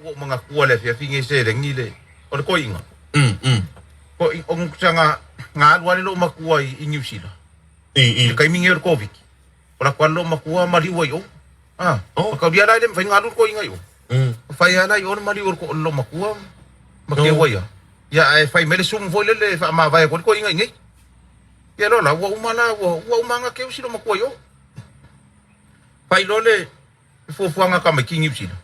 Ua ou manatua le afiafi nei seleni le o le toeaina. O sa na alu lava le lou matua i Niu Sila i le taimi nei o le Koviti. O latou lava le lou matua maliu ai i o. A, o taulia la e le mafai ona alu le toeaina i o. Fai lava la i o le maliu o le lou matua ma keu ai lava. Ia ae fai mai le sumu foi lele e faamavae atu ai le toeaina i inei. Ia loa la ua uma la ua uma ona keu si lou matua i o. Fai loa le fuafuaga a tamaiti i Niu Sila.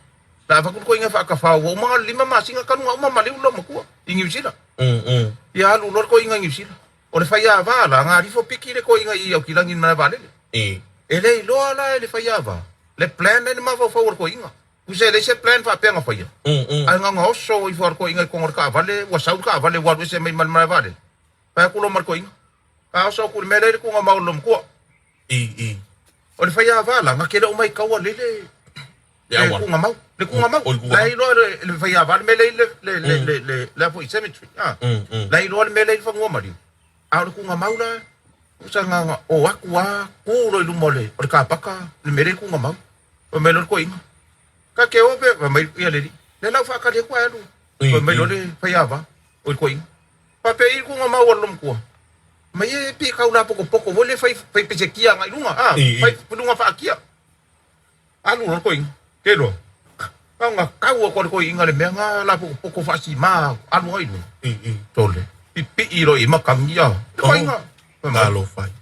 La avatu le toeaina e faatafao ua uma na o le 5 masina talu na uma maliu le loomatua i Niu Sila. Ia alu loa le toeaina i Niu Sila. O le faiava la, na alifo piki le toeaina i Aukilani i le malae vaalele. E le iloa la e le faiava le plan lea na mafaufau o le toeaina. Tusa e leai se plan faapea na faia, ae na ona oso ifo lava le toeaina i totonu o le taavale, ua sau le taavale ua alu ese mai ma le malae vaalele. Fai atu loa ma le toeaina, Ka oso atu i le mea lea i le tuugamau o le loomatua. O le faiava la, na te le o maitaua lelei le Le auala. Le tuugamau. Le tuugamau. O le tuugamau. La e iloa le, le faiava le mea lea i le, le, le, le, le, le a foi cemetery. Ah. La e iloa le mea lea i le fanua maliu. A o le tuugamau la, o sa na, na o atu a, tu loa i luma o le, o le kapaka, le mea lea i le tuugamau. Fai mai loa le toeaina, Ka te o pe, fai mai ia le alii, lea la ua faatali atu ae alu. Fai mai loa le faiava, o le toeaina, Faapea i le tuugamau a le loomatua. Mai e pei e tau lapotopoto foi le fai, fai pesekia agai i luga, ah, fai luga faakia. Alu loa le toeaina, ke loa. Na ona tau atu a le toeaina le mea na lapotopoto faasima alu ai i luga. Tole, pipii loa i ai matagi a. Le toeaina, fai mai, Talofa ai.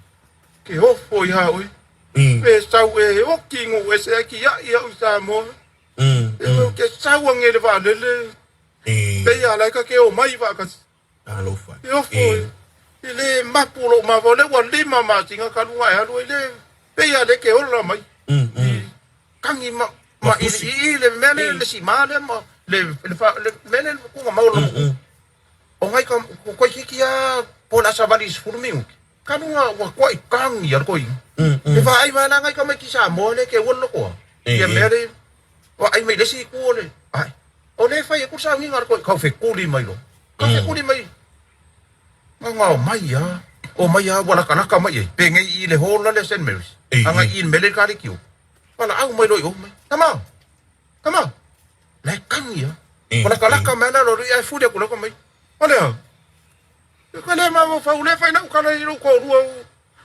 Ke ofo iā oe. Pe sau e oki nuu ese ai kiaʻi au i Samoa. E oe ke sau ange le vaalele. Pei a lae ka ke omai vaakasi. Talofa. E ofo e. E le mapu lou mafaufau lea ua 5 masina talu ona e alu ai le pei a le ke ola mai. I kagi ma ma i i le mea le le sima lea ma le le fa le mea le kuga mau lo. O ngai ka ko koi kiki a po la savali 10 minuti. Talu ona ua toai kagi a le toeaina. E vaai mai la ngai tamaiti Samoa lea ke ua lokoa. Ia mea le vaai mai le isi itu o le ai. O lea e fai atu le sauniga a le toeaina, kau fekuli mai loa. Kau fekuli mai. Nga omai a, omai a ua lakalaka mai ai. Penei i le hall lea St Mary's. Agai i le mea lea i le kaleki o. Valaau mai loa i o mai. Tama! Tama! La e kagi a. Ua lakalaka mai la loa ae fuli atu loa mai. O lea. Ka le mafaufau le fai lau kala i lou toalua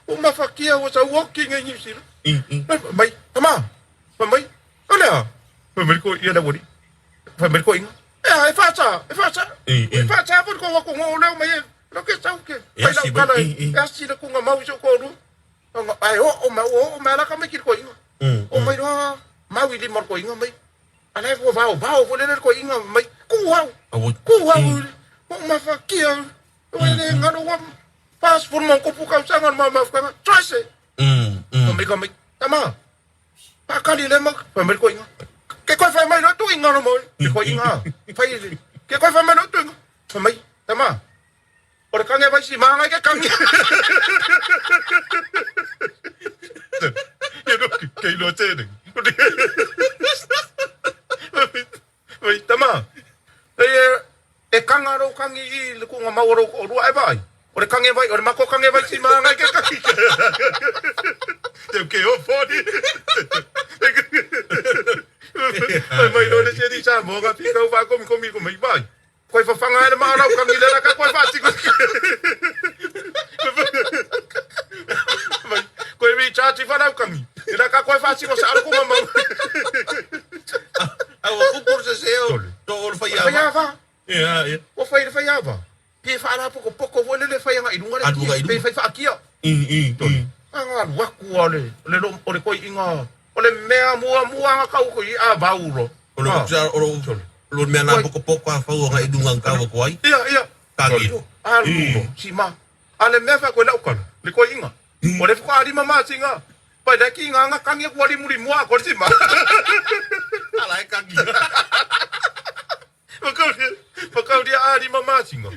ua mafatia ua sau oki nei Niu Sila. Mai, tama, fai mai, o le a? Fai mai le toeaina le aualii. Fai mai le toeaina, e a, e faasa, e faasa. E faasa foi le tou atunuu lea omai e, lea ke sau ke fai lau kala e asi le tuugamau i si ou toalua. Ae oo mai, ua oo mai lava la tamaiti i le toeaina. Oo mai loa mau i lima o le toeaina mai. A la e ua vaovao foi lele le toeaina mai, Ku au, ku au, ua ou mafatia, ua le galo ua 47 tausaga o le mafutaga, choice. Fai mai tamaiti, tama, faakali lea ma, fai mai le toeaina, ke koe fai mai loa tuuina lo moi, le toeaina, fai, ke koe fai mai loa tuuina, fai mai, tama, O le kage vai si maangai ke kage. Ke iloa tēnei. Vai, tama. E, e kanga rou kangi i le kunga mau o rou koʻolua e vaai. O le kage vai, o le mako kage vai si maangai ke kagi. Te ke o foni. Mai mai loa le seri Samoa nga pikau whaakomikomi ko mai vai. Koe whawhanga haere maa rau kangi le raka koe whaatiko. Mai, koe recharge i wharau kangi. Le raka koe whaatiko sa aruku mamau. Aua kupu se se o to o le whai ava. Whai ava. Ia, ia. Ua whai le whai ava. Pe whaara poko poko foi le le whai anga i runga le kia. Pe whai whaakia. Anga alu aku a le, le lo, o le koi inga, o le mea mua mua anga kau ko i a vaulo. O le o le o le mea nā pokopoko a whau anga i runga kau ko ai. Ia, ia. Ka ngiro. A lulo, si ma. A le mea whai koe lau kala, le koi inga. O le whaka rima mā singa. Pai le ki ngā ngā kangi aku ari muri mua ko si ma. Ala e kangi. Whakauria, whakauria a rima māsinga.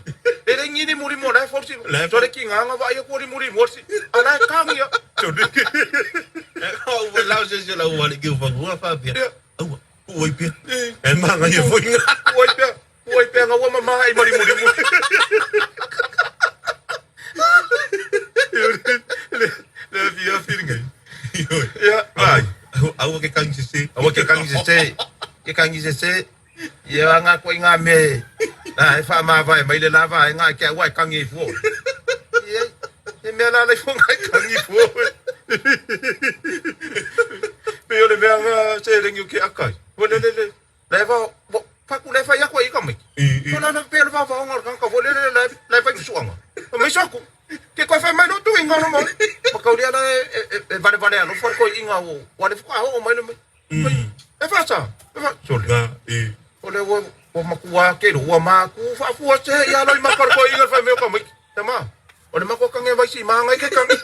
E re ngiri muri mo lai forsi. Tore ki ngā ngā vai aku ari muri mo si. A lai kangi a. Tore. E kau ua lau se se lau wale ki uwhangua whapia. Aua, kuai pia. E manga ia foinga. Kuai pia, kuai pia ngā ua mamaha i mari muri muri. Le, le fia whiringa. Ia, vai. Aua ke kangi se se. Aua ke kangi se se. Ke kangi se se. Ia aga koe i ngā mea e, e whaamāvae mai le la vaega ai ke aua e kangi ai fua oe. Ia, he mea la lai fua ngai kangi fua oe. Pei o le mea nga se lengi o ke akai. Ua le le le, la e va, faku le fai aku ai ka mai. Ko la na pe le va va o ka ka le le le le fai suanga. Mai soku. Ke koe fai mai no tu inga no mo. Ma kau la e vale vale alo fo ko inga o. Wa le fuka ho mai le mai. E fa sa. E fa sole. Na, e. O le ua ua makua ke ro ua maku fa fua se ia lo i maka ko inga fai me ka mai. Tama. O le mako kange vai si manga ke kange.